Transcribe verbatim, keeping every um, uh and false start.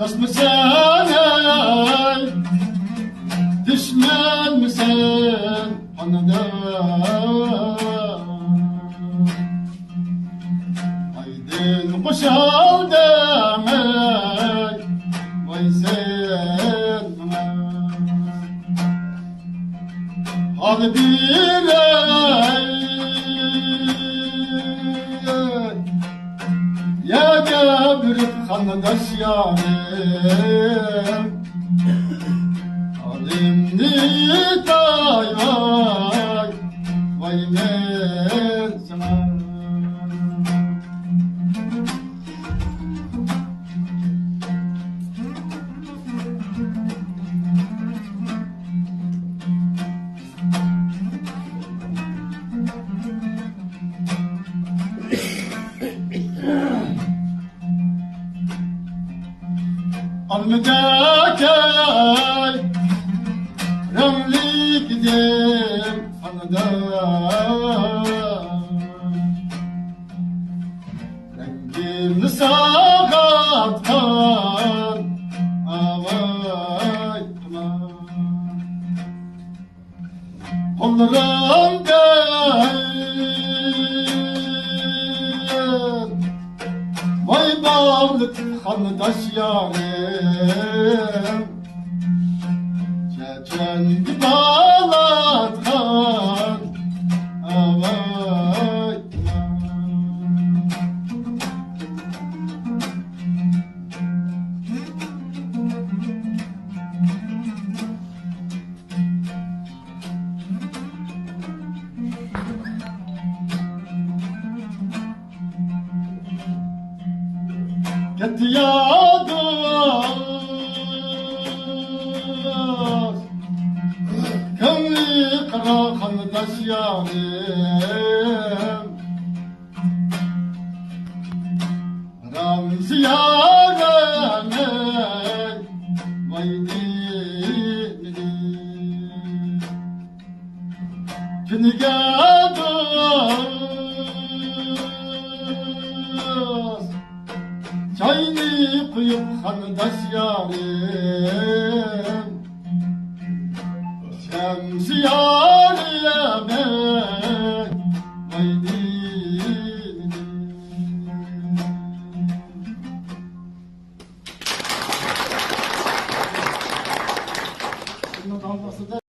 دوستمۇسەن ئەي، دۈشمەنمىسەن قانداش؟ ئايدىن قوشال دەڭەي، ۋاي سەن ماڭا. ھال بېرەي يەرگە بېرىپ قانداش يارىم. ھالىمنى ئېيتاي ۋاي، ۋاي مەن ساڭا. ئالمىدەك ئەي رەڭلىك دىم خانىدا، رەڭگىمنى ساغاتقان ئاۋاي قىلار. قوللىرىڭدىن ۋاي باغلىتىپ خانداش يارىم، چېچەنگە بالاتقان ئاۋاي. كەتتى يا دوست، كۆڭلى قارا قانداش يارىم. رامزى يارىمنىڭ ۋاي دېمىدى. تۈنىگە دوست، چاينى قۇيۇپ قانداش يارىم، شەمسىيارىمنىڭ ۋاي دېمىدى.